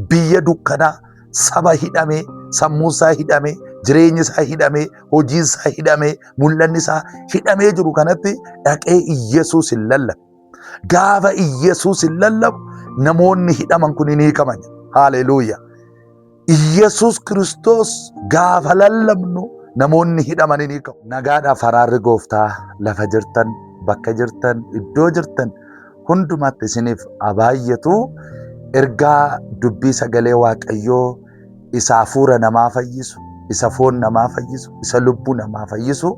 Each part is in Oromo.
Biyya dukkanaa, saba hidhamee, sammuun isaa hidhamee, jireenyi isaa hidhamee, hojiin isaa hidhamee, mul'anni isaa hidhamee jiru kanatti dhaqee Iyyasuus hin lallabe. Gaafa Iyyasuus hin lallabu namoonni hidhaman kun hin hiikaman. Haaleluuyaa. Iyyasuus Kiristoos gaafa lallabnu namoonni hidhaman hin hiikamu. Nagaadhaaf araarri gooftaa lafa jirtan, bakka jirtan, iddoo jirtan hundumaatti isiniif haa baay'atu. Ergaa dubbii sagalee Waaqayyoo isa hafuura namaa fayyisu, isa foon namaa fayyisu, isa lubbuu namaa fayyisu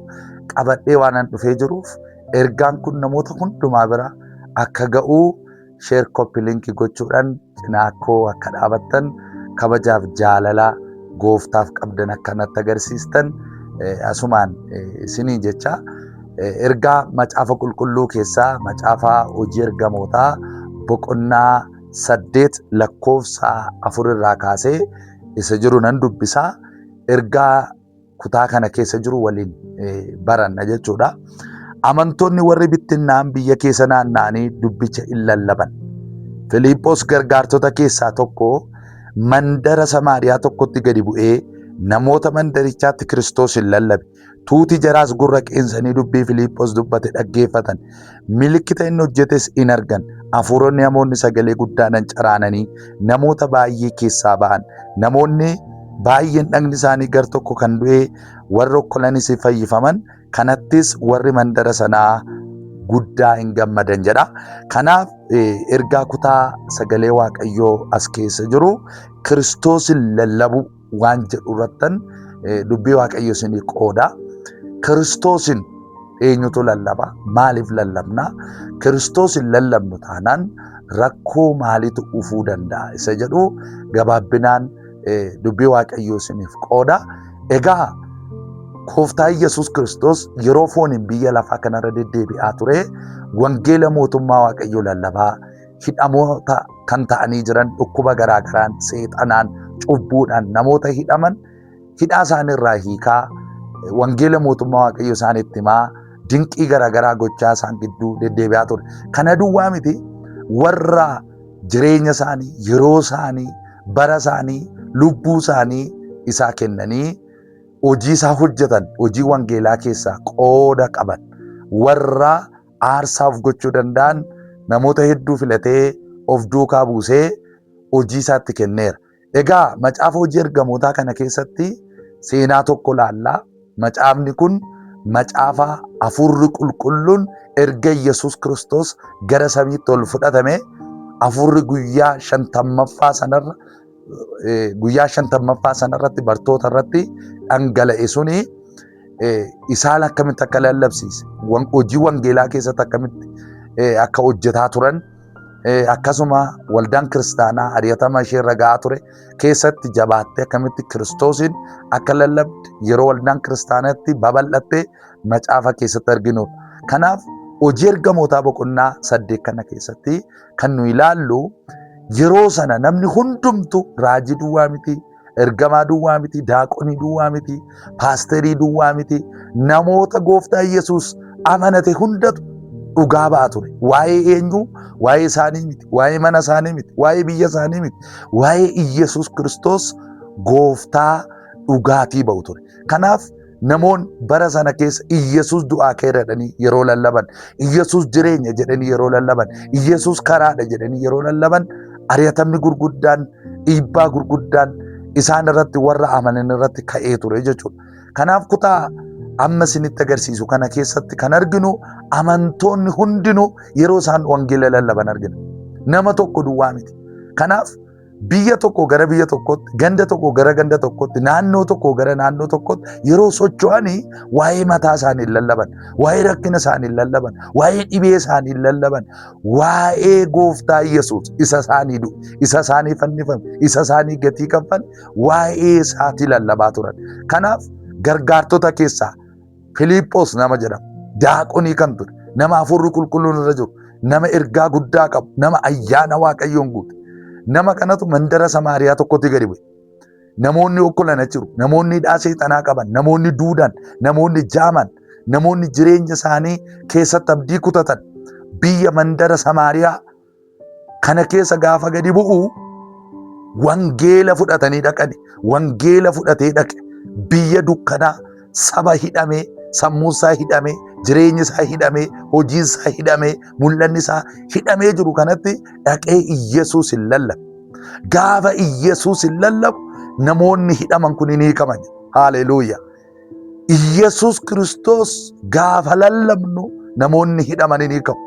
qabadhee waanan dhufee jiruuf ergaan kun namoota hundumaa bira akka ga'uu sheer koppi linki gochuudhaan cinaa koo akka dhaabattan kabajaaf jaalala gooftaaf qabdan akka natti agarsiistan asumaan isinii jecha ergaa macaafa qulqulluu keessaa macaafa hojii ergamootaa boqonnaa 8 lakkoofsa 4 irraa kaasee isa jiru nan dubbisaa ergaa kutaa kana keessa jiru waliin baranna jechuudha. Amantoonni warri bittinnaa'an biyya keessa naanna'anii dubbicha in lallaban. Filiiphoos gargaartota keessaa tokko mandara Samaariyaa tokkotti gadi bu'ee namoota mandarichaatti Kiristoos in lallabe. Tuuti jaraas gurra qeensanii dubbii Filiiphoos dubbate dhaggeeffatan. Milikkita inni hojjetes in argan. Hafuuronni hamoonni sagalee guddaadhaan caraananii namoota baay'ee keessaa ba'an. Namoonni baay'een dhagni isaanii gar tokko kan du'e warri okkolanis fayyifaman. Kanattis warri mandara sanaa guddaa hin gammadan jedha. Kanaaf ergaa kutaa sagalee Waaqayyoo as keessa jiru Kiristoosin lallabuu waan jedhu irrattan dubbii Waaqayyo isinii qooda. Kiristoosin eenyutu lallaba? Maaliif lallabna? Kiristoosin lallabnu taanaan rakkoo maaliitu dhufuu danda'a? Isa jedhu gabaabbinaan dubbii Waaqayyoo isiniif qooda. Egaa Gooftaa Yesuus Kiristoos yeroo fooniin biyya lafaa kanarra deddeebi'aa ture wangeela mootummaa Waaqayyoo lallabaa hidhamoota kan ta'anii jiran dhukkuba garaa garaan, seexanaan, cubbuudhaan namoota hidhaman hidhaa isaanii irraa hiikaa wangeela mootummaa Waaqayyoo isaanitti himaa dinqii garaa garaa gochaa isaan gidduu deddeebi'aa ture. Kana duwwaa miti warra jireenya isaanii, yeroo isaanii, bara isaanii, lubbuu isaanii isaa kennanii hojii isaa hojjetan, hojii wangeelaa keessaa qooda qaban warra aarsaa of gochuu danda'an namoota hedduu filatee of duukaa buusee hojii isaatti kenneera. Egaa macaafa hojii ergamootaa kana keessatti seenaa tokko laallaa. Macaafni kun macaafa hafuurri qulqulluun erga Yesuus Kiristoos gara samiitti ol fudhatame hafuurri guyyaa shantammaffaa sanarra guyyaa shantammaffaa sanarratti bartoota irratti dhangala'e suni isaan akkamitti akka lallabsiise hojii wangeelaa keessatti akkamitti akka hojjetaa turan akkasuma waldaan kiristaanaa ari'atama ishee irra ga'aa ture keessatti jabaattee akkamitti kiristoosiin akka lallabde yeroo waldaan kiristaanaatti babal'atte macaafa keessatti arginudha. Kanaaf hojii ergamootaa boqonnaa 8 kana keessatti kan nu ilaallu yeroo sana namni hundumtu raajii duwwaa miti, ergamaa duwwaa miti, daaqonii duwwaa miti, paasterii duwwaa miti, namoota gooftaa Yesuus amanate hundatu dhugaa ba'a ture. Waa'ee eenyu? Waa'ee isaanii miti, waa'ee mana isaanii miti, waa'ee biyya isaanii miti, waa'ee Yesuus Kiristoos gooftaa dhugaatii ba'u ture. Kanaaf namoonni bara sana keessa Iyyasuus du'aa ka'eera jedhanii yeroo lallaban, Iyyasuus jireenya jedhanii yeroo lallaban, Iyyasuus karaadha jedhanii yeroo lallaban, ari'atamni gurguddaan, dhiibbaa gurguddaan isaan irratti warra amanan irratti ka'ee ture jechuudha. Kanaaf kutaa amma isinitti agarsiisu kana keessatti kan arginu amantoonni hundinuu yeroo isaan wangeela lallaban argina. Nama tokko duwwaa miti. Kanaaf biyya tokko gara biyya tokkootti, ganda tokko gara ganda tokkootti, naannoo tokko gara naannoo tokkootti yeroo socho'anii waa'ee mataa isaanii hin lallaban, waa'ee rakkina isaanii hin lallaban, waa'ee dhibee isaanii hin lallaban, waa'ee gooftaa Yesuus isa isaanii du'e, isa isaanii fannifame, isa isaanii gatii kaffale, waa'ee isaatii lallabaa turan. Kanaaf gargaartota keessaa Filiiphoos nama jedhamu, daaqonii kan ture, nama hafuurri qulqulluun irra jiru, nama ergaa guddaa qabu, nama ayyaana Waaqayyoon guute. Nama kanatu mandara Samaariyaa tokkotti gadi bu'e. Namoonni okkolan achi jiru, namoonni hidhaa seexanaa qaban, namoonni duudan, namoonni jaaman, namoonni jireenya isaanii keessatti abdii kutatan biyya mandara Samaariyaa kana keessa gaafa gadi bu'u Wangeela fudhatanii dhaqani. Wangeela fudhatee dhaqe. Biyya dukkanaa saba hidhamee, sammuun isaa hidhamee, jireenyi isaa hidhamee, hojiin isaa hidhamee, mul'anni isaa hidhamee jiru kanatti dhaqee Iyyasuus hin lallabe. Gaafa Iyyasuus hin lallabu namoonni hidhaman kun hin hiikaman. Haaleluuyaa. Iyyasuus Kiristoos gaafa lallabnu namoonni hidhaman hin hiikamu.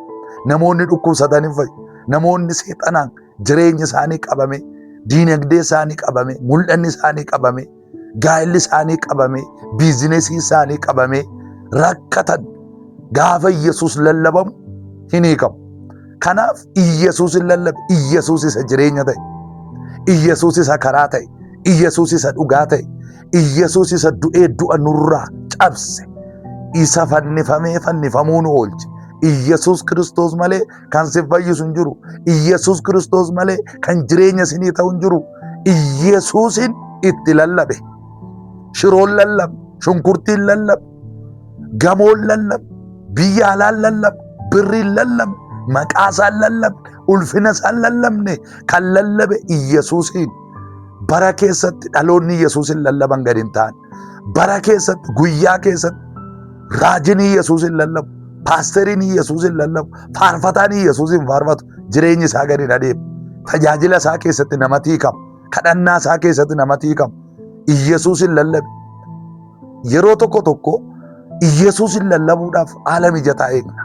Namoonni dhukkubsatan hin fayyu. Namoonni seexanaan jireenyi isaanii qabame, diinagdee isaanii qabame, mul'anni isaanii qabame, gaa'elli isaanii qabame, biizinesii isaanii qabame, rakkatan gaafa Iyyasuus lallabamu hin hiikamu. Kanaaf Iyyasuus hin lallabe. Iyyasuus isa jireenya ta'e. Iyyasuus isa karaa ta'e. Iyyasuus isa dhugaa ta'e. Iyyasuus isa du'ee du'a nurraa cabse. Isa fannifamee fannifamuu nu oolche. Iyyasuus Kiristoos malee kan si fayyisu hin jiru. Iyyasuus Kiristoos malee kan jireenya isinii ta'u hin jiru. Iyyasuusin itti lallabe. Shiroon lallabe. Shunkurtiin lallabe. Gamoon lallabe. Biyya alaan lallabe. Birriin lallabe. Maqaa isaan lallabe. Ulfina isaan lallabne. Kan lallabe Iyyasuusiin. Bara keessatti dhaloonni Iyyasuusin lallaban gadi hin ta'an. Bara keessatti guyyaa keessatti raajiin Iyyasuusin lallabu. Paasteriin Iyyasuusin lallabu. Faarfataan Iyyasuusin faarfatu. Jireenyi isaa gadi hin adeemu. Tajaajila isaa keessatti namatti hiikama. Kadhannaa isaa keessatti namatti hiikama. Iyyasuusin lallabe. Yeroo tokko tokko Iyyasuusin lallabuudhaaf haala mijataa eegna.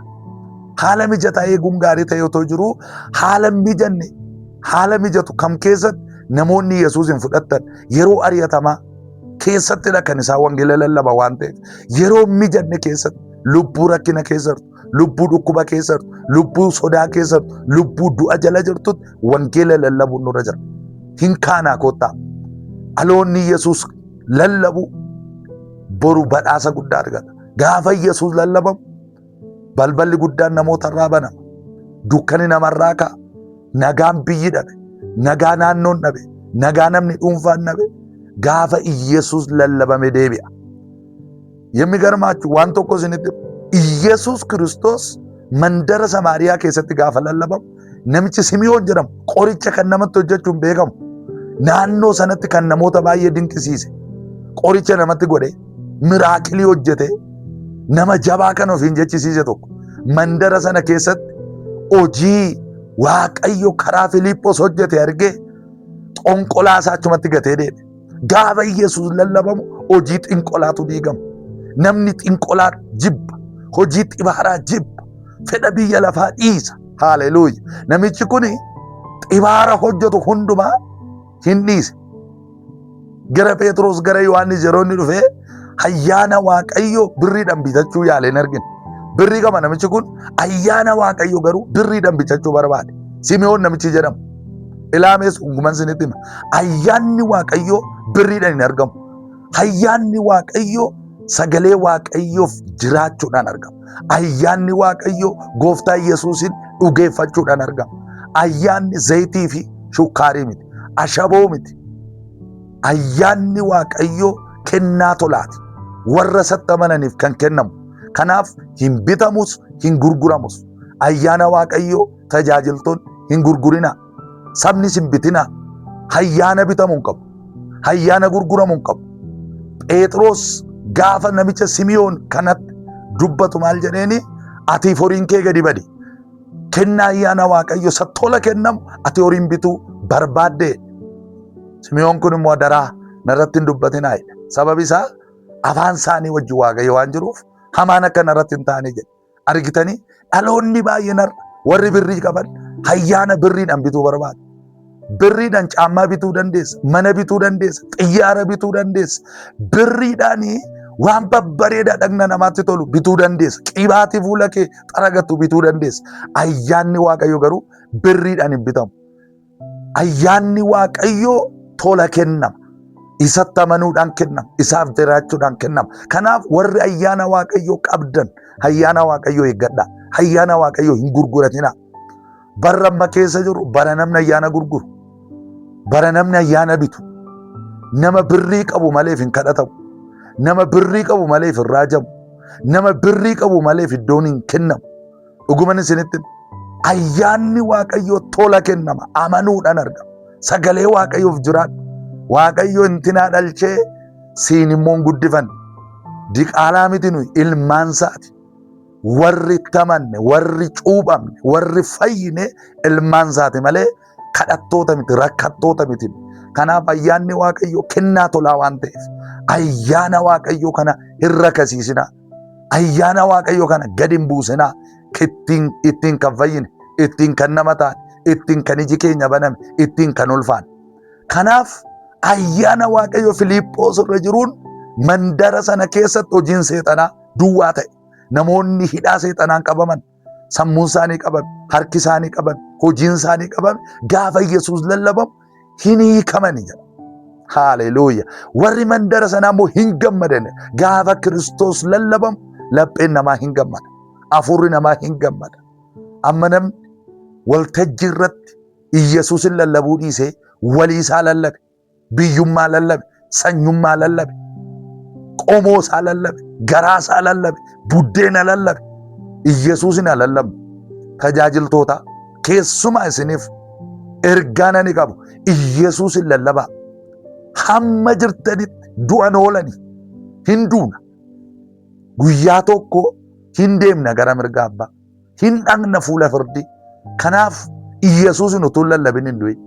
Haala mijataa eeguun gaarii ta'e otoo jiruu haala hin mijanne haala mijatu kam keessatti namoonni Iyyasuusin fudhatan yeroo ari'atamaa keessattidha kan isaan wangeela lallaba waan ta'eef yeroo hin mijanne keessatti lubbuu rakkina keessa jirtu, lubbuu dhukkuba keessa jirtu, lubbuu sodaa keessa jirtu, lubbuu du'a jala jirtutti wangeela lallabuun nurra jira. Hin kaanaa kottaa. Dhaloonni Iyyasuus lallabu boru badhaasa guddaa argata. Gaafa Iyyasuus lallabamu balballi guddaan namoota irraa banama. Dukkani namarraa ka'a. Nagaan biyyi dhabe. Nagaa naannoon dhabe. Nagaa namni dhuunfaan dhabe. Gaafa Iyyasuus lallabame deebi'a. የሚገርማችሁ waan tokko isinitti Iyyasuus Kiristoos mandara Samaariyaa keessatti gaafa lallabamu namichi Simi'oon jedhamu qoricha kan namatti hojjechuun beekamu naannoo sanatti kan namoota baay'ee dinqisiise qoricha namatti godhe miraakilii hojjete nama jabaa kan ofiin jechisiise tokko mandara sana keessatti hojii Waaqayyo karaa Filiiphoos hojjete argee xonqolaa isaa achumatti gatee deeme. Gaafa Yesuus lallabamu hojii xinqolaatu diigama. Namni xinqolaa jibba. Hojii xibaaraa jibba. Fedha biyya lafaa dhiisa. Haaleluuya. Namichi kun xibaara hojjetu hundumaa hin dhiise. Gara Phexros gara Yohaannis yeroo inni dhufee ayyaana Waaqayyoo birriidhaan bitachuu yaale hin argine. Birrii qaba namichi kun ayyaana Waaqayyoo garuu birriidhaan bitachuu barbaade. Simi'oon namichi jedhamu. Ilaamees hunguman isinitti hima. Ayyaanni Waaqayyoo birriidhaan hin argamu. Ayyaanni Waaqayyoo sagalee Waaqayyoof jiraachuudhaan argama. Ayyaanni Waaqayyoo gooftaa Yesuusin dhugeeffachuudhaan argama. Ayyaanni zayitii fi shukkaarii miti. Ashaboo miti. Ayyaanni Waaqayyoo kennaa tolaati. Warra isatti amananiif kan kennamu. Kanaaf hin bitamus hin gurguramus. Ayyaana Waaqayyoo tajaajiltoonni hin gurgurinaa. Sabnis hin bitinaa. Ayyaana bitamu hin qabu. Ayyaana gurguramu hin qabu. Phexros gaafa namicha Simi'oon kanatti dubbatu maal jedheeni atiif horiin kee gadi badi. Kennaa ayyaana Waaqayyo isa tola kennamu ati horiin bituu barbaaddee. Simi'oon kun immoo adaraa narratti hin dubbatinaa jedhe. Sababi isaa afaan isaanii wajjin Waaqayyo waan jiruuf hamaan akka narratti hin taane jedhe. Argitanii dhaloonni baay'een har'a warri birrii qaban ayyaana birriidhaan bituu barbaadu. Birriidhaan caammaa bituu dandeessa, mana bituu dandeessa, xiyyaara bituu dandeessa. Birriidhaan waan babbareedaa dhagna namaatti tolu bituu dandeessa. Qibaatii fuula kee xaragattu bituu dandeessa. Ayyaanni Waaqayyo garuu birriidhaan hin bitamu. Ayyaanni Waaqayyoo tola kennama. Isatti amanuudhaan kennama. Isaaf jiraachuudhaan kennama. Kanaaf warri ayyaana Waaqayyoo qabdan ayyaana Waaqayyoo eeggadhaa. Ayyaana Waaqayyoo hin gurguratinaa. Barra amma keessa jiru bara namni ayyaana gurguru. Bara namni ayyaana bitu. Nama birrii qabu maleef hin kadhatamu. Nama birrii qabu maleef hin raajamu. Nama birrii qabu maleef iddoon hin kennamu. Dhuguman isinitti hima. Ayyaanni Waaqayyoo tola kennama. Amanuudhaan argama. Sagalee Waaqayyoof jiraadhu. Waaqayyo intinaa dhalchee siin immoo hin guddifanne. Diqaalaa miti nuyi ilmaan isaati. Warri itti amanne, warri cuuphamne, warri fayyine ilmaan isaati malee kadhattoota miti, rakkattoota miti. Kanaaf ayyaanni Waaqayyoo kennaa tolaa waan ta'eef ayyaana Waaqayyoo kana hin rakasiisinaa. Ayyaana Waaqayyoo kana gad hin buusinaa. Ittiin ittiin kan fayyine, ittiin kan nama taane, ittiin kan iji keenya baname, ittiin kan ulfaane. Kanaaf ayyaana Waaqayyoo Filiiphoos irra jiruun mandara sana keessatti hojiin seexanaa duwwaa ta'e. Namoonni hidhaa seexanaan qabaman, sammuun isaanii qabame, harki isaanii qabame, hojiin isaanii qabame, gaafa Yesuus lallabamu hin hiikamani jedha. Haaleluuya. Warri mandara sanaa immoo hin gammadan. Gaafa Kiristoos lallabamu lapheen namaa hin gammada. Hafuurri namaa hin gammada. Amma namni waltajjii irratti Iyyasuusin lallabuu dhiisee walii isaa lallabe. Biyyummaa lallabe, sanyummaa lallabe, qomoo isaa lallabe, garaa isaa lallabe, buddeena lallabe. Iyyasuusin haa lallabnu. Tajaajiltoota keessumaa isiniif ergaan ani qabu Iyyasuusin lallabaa. Hamma jirtanitti du'an oolani hin duuna. Guyyaa tokko hin deemna gara mirga abbaa. Hin dhaqna fuula firdii. Kanaaf Iyyasuusin utuu hin lallabin hin du'in.